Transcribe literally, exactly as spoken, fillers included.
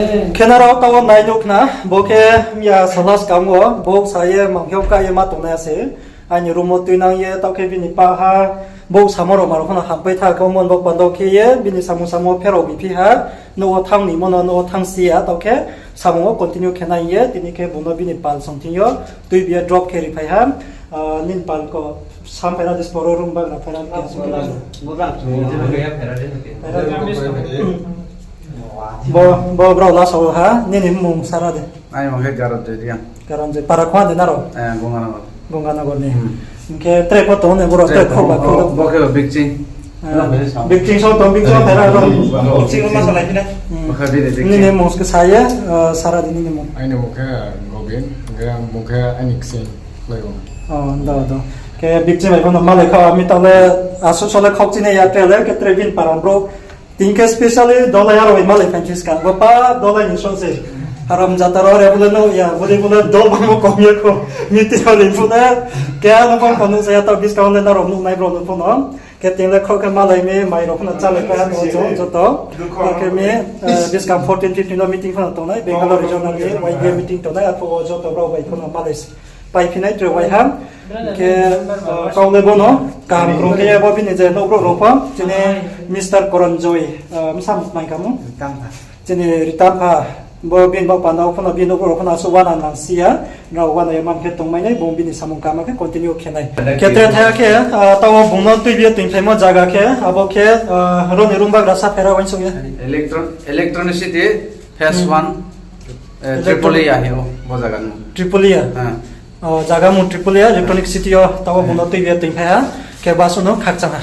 Khe nrao taoh wo nai nuh khna, bo khe miya sala skang wo bo sa ye mangphi ka ye ma tongnai se. Aini room wo tuinang ye taoh khe bini pa ha, bo samo rao ma rao pho no hampai tha khe, omo ni bo panda khe ye bini samung samo pherao biphi ha, nouh wo thanng ni mo no, nouh wo thanng si ya, taoh khe samung wo continue khe nai ye, tini khe bung no bini pal song thing yo, tuibi ye drop khe ri phai ha, nini pal ko sam phaira de sporo room bagra phaira de. Bo, bo brao last wo ha, nini mmung sara de. Aini mmung khe Garan Joy Reang. Garan Joy, para khua de nrao? Gonganagar ni. Hing khe tre pho tong ne boro, tre khou ba khou. Bo khe Bikching. Bikching so tong, Bikching phaira ro. Nini mmung khe sa ye, sara di nini mmung. Aini mmung khe Gobin, hing khe mmung khe aini kching lai o. Do, do. Khe Bikching bai pho no malai kha, mi taoh le asuh so le khokchini ya tre le, khe tre bini para brouh. Tini khe specially dolai aro bai malai phainchi ska. Bo pa dolai ni song se. Haram jata rao re bole no ya, bole bole dol bangmo kom ya kho. Meeting rao ni pho no. Khe ano pho no sa ya taoh buskang le nrao nuhnai brao no pho no. Khe tini le khroh khe malai mi, mai rao pho no chálai pai ha no joto. Khe mi, buskang fourteen fifteen no meeting pho no tongnai, Bangalore regional ni Y B A meeting tongnai, arphuh wo joto brao bai pho no malai paiphinai tre waiha. Khe, kau le bo no, kaham krung khe ye bo bini je nouhbrouh rao pho, chini Mister Koron Joy, bsa mai kamo. Chini Ritam pha, bo bini baoh panda wo pho no bini nouhbrouh rao pho no asuh uana nang si ya, nrao uana ye man khe tongmai nai, bung bini samung kama khe continue khe nai. Khe tre thaiha khe, taoh wo bung no tuibi ye toingphaimo zaga khe, abo khe, ro ni room bagra sa phaira uaingsouh ye. Electronicity phase one, Tripoli ya hing ou bo zaga ni. Tripoli ya? Zaga mung Tripoli ya, Electronic City yo, taoh wo bung no tuibi ye toingphai ha, khe basuh no khakchang ha.